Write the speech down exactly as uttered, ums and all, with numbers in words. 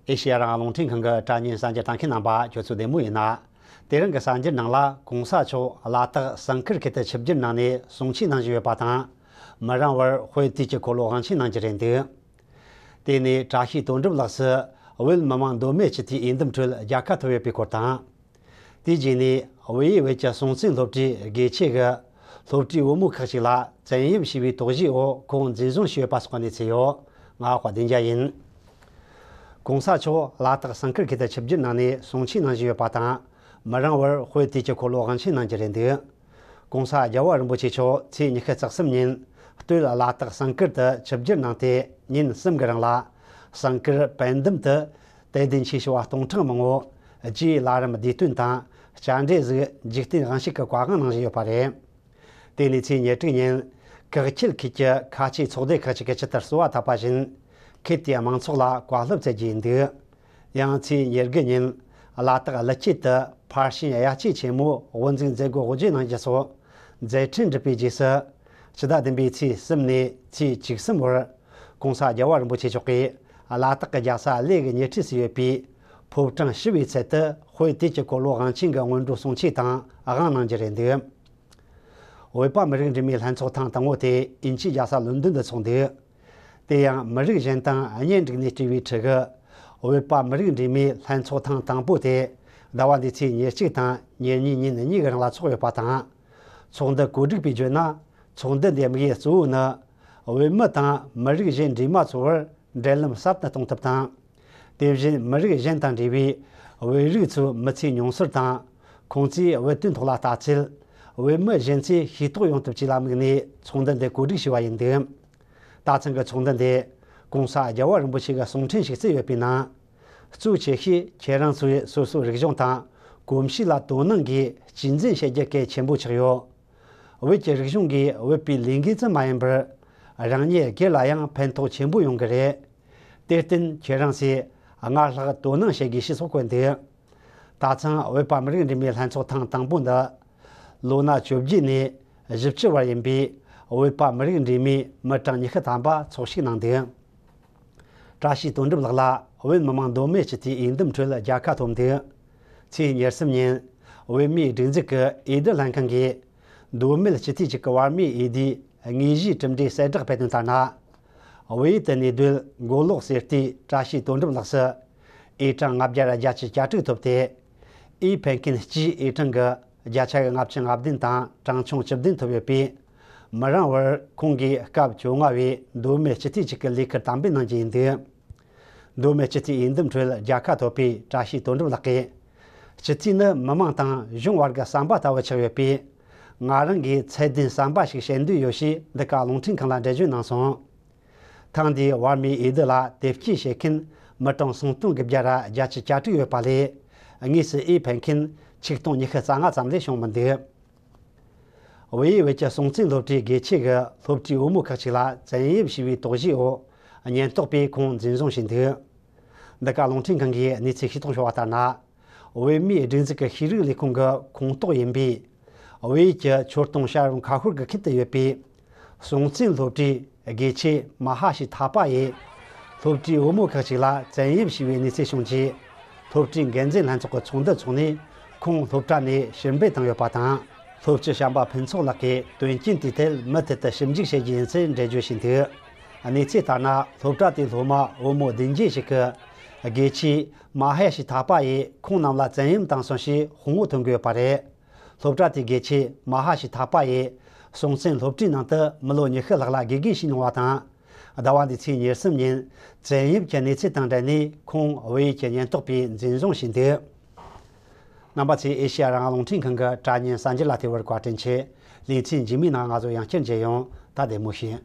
ཨེ་ཤེ་ཡ་རང་དབང་རླུང་འཕྲིན་ཁང་གི་དྲ་བརྙན་གསར་འགྱུར་ལྟ་མཁན་རྣམ་པ་ཁྱོད་ཚོ་བདེ་མོ་ཡིན་ན། དེ་རིང་གི་གསར་འགྱུར་ནང་ལ་གོང་ས་མཆོག་ལ་དྭགས་སིང་ཀིར་ཁུལ་དུ་ཆིབས་བསྒྱུར་གནང་ནས་གསུང་ཆོས་གནང་བཞིན་ཡོད་པ་དང་། མི་རིང་བར་དཔེ་དེབ་ཀྱི་འཁོར་ལོ་དབང་ཆེན་གནང་རྒྱུ་རེད་འདུག་དེ་ནས་བཀྲ་ཤིས་དོན་གྲུབ་ལགས་སུ་བོད་མི་མང་མདོ་སྨད་སྤྱི་འཐུས་འོས་འདེམས་ཁྲོད་རྒྱལ་ཁ་ཐོབ་ཡོད་པའི་སྐོར་དང་། དེའི་རྗེས་ནས་དབུས་བོད་ཀྱི་སྲོང་བཙན་སློབ་གྲྭའི་དགེ་ཆེ་གིས་སློབ་གྲྭའི་བུ་མོ་ཁག་ཅིག་ལ་བཙན་གཡེམ་བྱས་པའི་དོགས་གཞིའི་འོག་ཁོང་འཛིན་བཟུང་བྱས་ཡོད་པ་སོགས་ཀྱི་གནས་ཚུལ་ཡོད། ང་དཔལ་ལྡན་རྒྱལ་ཡིན། གོང་ས་མཆོག་ལ་དྭགས་སིང་ཀིར་ཁུལ་དུ་ཆིབས་བསྒྱུར་གནང་ནས་གསུང་ཆོས་གནང་བཞིན་ཡོད་པ་དང་། མི་རིང་བར་དཔེ་དེབ་ཀྱི་འཁོར་ལོ་དབང་ཆེན་གནང་རྒྱུ་རེད་འདུག་གོང་ས་རྒྱལ་བ་རིན་པོ་ཆེ་མཆོག་ཚེས་ཉི་ཤུ་རྩ་གསུམ་ཉིན་སྟོད་ལ་དྭགས་སིང་ཀིར་དུ་ཆིབས་བསྒྱུར་གནང་སྟེ། ཉིན་གསུམ་གྱི་རིང་ལ་སིང་ཀིར་པན་དུམ་དུ་དད་ལྡན་ཆོས་ཞུ་བ་སྟོང་ཕྲག་མང་པོ་རྗེའི་ལམ་རིམ་བསྡུས་དོན་དང་བཅར་འདྲི་ཞུས། འཇིག་རྟེན་དབང་ཕྱུག་གི་བཀའ་དབང་གནང་བཞིན་ཡོད་པ་རེད། དེ་ནས་ཚེས་ཉེར་དྲུག་ཉིན་ཀག་ཆིལ་ཁུལ་གྱི་ཁ་ཆེའི་ཚོགས་སྡེ་ཁག་ཅིག་གིས་ཇི་ལྟར་གསོལ་བ་བཏབ་པ་བཞིན། ཁུལ་དེའི་མང་ཚོགས་ལ་བཀའ་སློབ་སྩལ་རྒྱུ་ཡིན་འདུག་ཡང་ཚེས་ཉེར་དགུ་ཉིན་ལ་དྭགས་ཀླུ་ཆུ་དུ་ཕར་ཕྱིན་དབྱར་སྐྱིད་ཆེན་མོའི་དབུ་འཛུགས་མཛད་སྒོ་དབུ་འབྱེད་གནང་རྒྱུ་སོགས་མཛད་འཕྲིན་བསྒྲུབས་པའི་རྗེས་སུ། ཕྱི་ཟླ་བདུན་པའི་ཚེས་གསུམ་ནས་ཚེས་བཅུ་གསུམ་བར་གོང་ས་རྒྱལ་བ་རིན་པོ་ཆེ་མཆོག་གིས་ལ་དྭགས་ཀྱི་རྒྱལ་ས་གླེ་གི་ཉེ་འཁྲིས་སུ་ཡོད་པའི་ཕོ་བྲང་ཞི་བའི་ཚལ་དུ་དཔེ་དེབ་ཀྱི་འཁོར་ལོ་དབང་ཆེན་གྱི་སྔོན་འགྲོ་གསུང་ཆོས་དང་དབང་གནང་རྒྱུ་རེད་འདུག་བོད་པ་མི་རིགས་འདྲེས་མའི་ལྷན་ཚོགས་ཐེངས་དང་པོ་དེ་དབྱིན་ཇིའི་རྒྱལ་ས་ལོན་ཌོན་དུ་འཚོགས་འདུག་དེ་ཡང་མི་རིགས་གཞན་དང་གཉེན་སྒྲིག་ནས་བྲིས་པའི་ཁྲི་གིས་བོད་པ་མི་རིགས་འདྲེས་མའི་ལྷན་ཚོགས་ཐེངས་དང་པོ་དེ་ཟླ་བ་འདིའི་ཚེས་ཉེར་གཅིག་དང་ཉེར་གཉིས་ཉིན་གཉིས་ཀྱི་རིང་ལ་འཚོགས་ཡོད་པ་དང་། ཚོགས་འདུ་གོ་སྒྲིག་པས་བརྗོད་ན། ཚོགས་འདུ་འདིའི་དམིགས་ཡུལ་གཙོ་བོ་ནི། བོད་མི་དང་མི་རིགས་གཞན་འདྲེས་མ་ཚོའི་བར་འབྲེལ་ལམ་ཟབ་ཏུ་གཏོང་ཐབས་དང་། དེ་བཞིན་མི་རིགས་གཞན་དང་འབྲེལ་བའི་བོད་རིགས་ཚོའི་མི་ཚེ་མྱོང་ཚོར་དང་། ཁོང་ཚོས་བོད་དོན་ཐོག་ལ་ལྟ་ཚུལ། བོད་མི་གཞན་ཚོས་ཤེས་རྟོགས་ཡོང་ཐབས་བཅས་ལ་དམིགས་ནས་ཚོགས་འདུ་འདི་གོ་སྒྲིག་བྱས་པ་ཡིན་འདུག་ད་ཐེངས་ཀྱི་ཚོགས་འདུ་འདི་གོང་ས་རྒྱལ་བ་རིན་པོ་ཆེ་གི་གསུང་འཕྲིན་ཞིག་བརྩིས་ཡོད་པའི་ནང་། གཙོ་ཆེ་ཤོས་ཁྱེད་རང་ཚོས་སོ་སོའི་རིག་གཞུང་དང་གོམས་གཤིས་ལ་དོ་སྣང་གིས་གཅེས་འཛིན་བྱེད་རྒྱུ་གལ་ཆེན་པོ་ཆགས་ཡོད། བོད་ཀྱི་རིག་གཞུང་གིས་བོད་པའི་ལས་འགན་ཙམ་མ་ཡིན་པར། རང་ཉིད་སྒེར་ལ་ཡང་ཕན་ཐོགས་ཆེན་པོ་ཡོང་གི་རེད། དེར་བརྟེན་ཁྱེད་རང་ཚོས་སྔར་ལྷག་དོ་སྣང་བྱེད་དགོས་ཞེས་སོགས་བཀོད་འདུག་ད་ཐེངས་བོད་པ་མི་རིགས་འདྲེས་མའི་ལྷན་ཚོགས་ཐེངས་དང་པོ་འདི་ལོ་ན་བཅོ་བརྒྱད་ནས་བཞི་བཅུ་བར་ཡིན་པའི་བོད་པ་མི་རིགས་འདྲེས་མའི་མི་གྲངས་ཉི་ཤུ་ཐམ་པ་ཚོགས་ཞུགས་གནང་འདུག་བཀྲ་ཤིས་དོན་གྲུབ་ལགས་ལ་བོད་མི་མང་མདོ་སྨད་སྤྱི་འཐུས་འོས་འདེམས་ཁྲོད་རྒྱལ་ཁ་ཐོབ་འདུག་ཚེས་ཉེར་གསུམ་ཉིན་བོད་མིའི་སྒྲིག་འཛུགས་ཀྱི་འོས་བསྡུ་ལྷན་ཁང་གིས་མདོ་སྨད་སྤྱི་འཐུས་གཅིག་གི་བར་མའི་འོས་བསྡུའི་དངོས་གཞིའི་གྲུབ་འབྲས་གསལ་བསྒྲགས་སྤེལ་དོན་ལྟར་ན། བོད་ཡུལ་དུ་གནས་སྡོད་མགོ་ལོག་གསེར་རྟའི་བཀྲ་ཤིས་དོན་གྲུབ་ལགས་སུ། འོས་གྲངས་ལྔ་བརྒྱ་བརྒྱད་ཅུ་གྱ་དྲུག་ཐོབ་སྟེ། འོས་འཕེན་མཁན་སྤྱིའི་འོས་གྲངས་ཀྱི་བརྒྱ་ཆ་གི་ལྔ་བཅུ་ང་བདུན་དང་གྲངས་ཆུང་བཅུ་བདུན་ཐོབ་ཡོད་པས། མི་རིང་བར་ཁོང་གིས་སྐབས་བཅོ་ལྔ་བའི་མདོ་སྨད་སྤྱི་འཐུས་གཅིག་གི་ལས་ཁུར་དམ་འབུལ་གནང་རྒྱུ་ཡིན་འདུག་མདོ་སྨད་སྤྱི་འཐུས་འོས་འདེམས་ཁྲོད་རྒྱལ་ཁ་ཐོབ་པའི་བཀྲ་ཤིས་དོན་གྲུབ་ལགས་ཀྱིས། སྤྱི་འཐུས་ནི་མི་མང་དང་གཞུང་བར་གྱི་ཟམ་པ་ལྟ་བུ་ཆགས་ཡོད་པས། ང་རང་གིས་ཚད་ལྡན་ཟམ་པ་ཞིག་བྱེད་འདོད་ཡོད་ཞེས་འདི་ག་རླུང་འཕྲིན་ཁང་ལ་འགྲེལ་བརྗོད་གནང་སོང་། ཐེངས་འདིའི་བར་མའི་འོས་བསྡུ་ལ་དེབ་སྐྱེལ་བྱེད་མཁན་མི་གྲངས་སུམ་སྟོང་གི་བརྒྱ་ར་བརྒྱད་ཅུ་གྱ་དྲུག་ཡོད་པ་ལས། དངོས་སུ་འོས་འཕེན་མཁན་ཆིག་སྟོང་ཉི་ཤུ་རྩ་ལྔ་ཙམ་ལས་བྱུང་མི་འདུག་བལ་ཡུལ་བོད་ཀྱི་སྲོང་བཙན་སློབ་གྲྭའི་དགེ་ཆེ་གིས་སློབ་གྲྭའི་བུ་མོ་ཁག་ཅིག་ལ་བཙན་གཡེམ་བྱས་པའི་དོགས་གཞིའི་འོག་ཉེན་རྟོག་པས་ཁོང་འཛིན་བཟུང་བྱས་འདུག་འདི་ག་རླུང་འཕྲིན་ཁང་གིས་གནས་ཚུལ་ཤེས་རྟོགས་བྱུང་བ་ལྟར་ན། བོད་མིའི་སྒྲིག་འཛུགས་ཀྱི་ཤེས་རིག་ལས་ཁུངས་ཀྱི་ཁོངས་གཏོགས་ཡིན་པའི། བལ་ཡུལ་གྱི་ཆོས་དུང་ཤར་རོང་ཁ་ཤོར་གྱི་ཁུལ་དུ་ཡོད་པའི། སྲོང་བཙན་སློབ་གྲྭའི་དགེ་ཆེ་མ་ཧ་ཤི་ཐ་པ་ཡིས། སློབ་གྲྭའི་བུ་མོ་ཁག་ཅིག་ལ་བཙན་གཡེམ་བྱས་པའི་གནས་ཚུལ་བྱུང་རྗེས། སློབ་གྲྭའི་འགན་འཛིན་ལྷན་ཚོགས་ཀྱི་ཚོགས་འདུ་འཚོགས་ནས། ཁོང་སློབ་གྲྭ་ནས་ཕྱིར་འབུད་བཏང་ཡོད་པ་དང་། སློབ་སྤྱི་བྱམས་པ་ཕུན་ཚོགས་ལགས་ཀྱིས་དོན་རྐྱེན་དེའི་ཐད་མུ་མཐུད་དུ་ཞིབ་འཇུག་བྱེད་རྒྱུ་ཡིན་ཚུལ་འགྲེལ་བརྗོད་བྱས་འདུག་གནས་ཚུལ་ལྟར་ན། སློབ་གྲྭ་དེའི་སློབ་མ་བུ་མོ་བདུན་བརྒྱད་ཞིག་གིས། དགེ་ཆེ་མ་ཧ་ཤི་ཐ་པ་ཡིས་ཁོང་རྣམས་ལ་བཙན་གཡེམ་བཏང་སོང་ཞེས་དཔང་པོ་ཐོན་གྱི་ཡོད་པ་རེད། སློབ་གྲྭ་དེའི་དགེ་ཆེ་མ་ཧ་ཤི་ཐ་པ་ཡིས། སྲོང་བཙན་སློབ་གྲྭའི་ནང་དུ་མི་ལོ་ཉི་ཤུ་ལྷག་ལ་དགེ་རྒན་བྱས་མྱོང་བ་དང་། ཟླ་བ་འདིའི་ཚེས་ཉེར་གསུམ་ཉིན། བཙན་གཡེམ་གྱི་གནས་ཚུལ་དང་འབྲེལ་ནས། ཁོང་བལ་ཡུལ་གྱི་ཉེན་རྟོག་པས་འཛིན་བཟུང་བྱས་འདུག་རྣམ་པ་ཚོས་ཨེ་ཤེ་ཡ་རང་དབང་རླུང་འཕྲིན་ཁང་གི་དྲ་བརྙན་གསར་འགྱུར་ལ་བལྟས་པར་བཀའ་དྲིན་ཆེ། ལེ་ཚན་རྗེས་མའི་ནང་ང་ཚོ་ཡང་བསྐྱར་མཇལ་ཡོང་། ད་བདེ་མོ་བྱོས།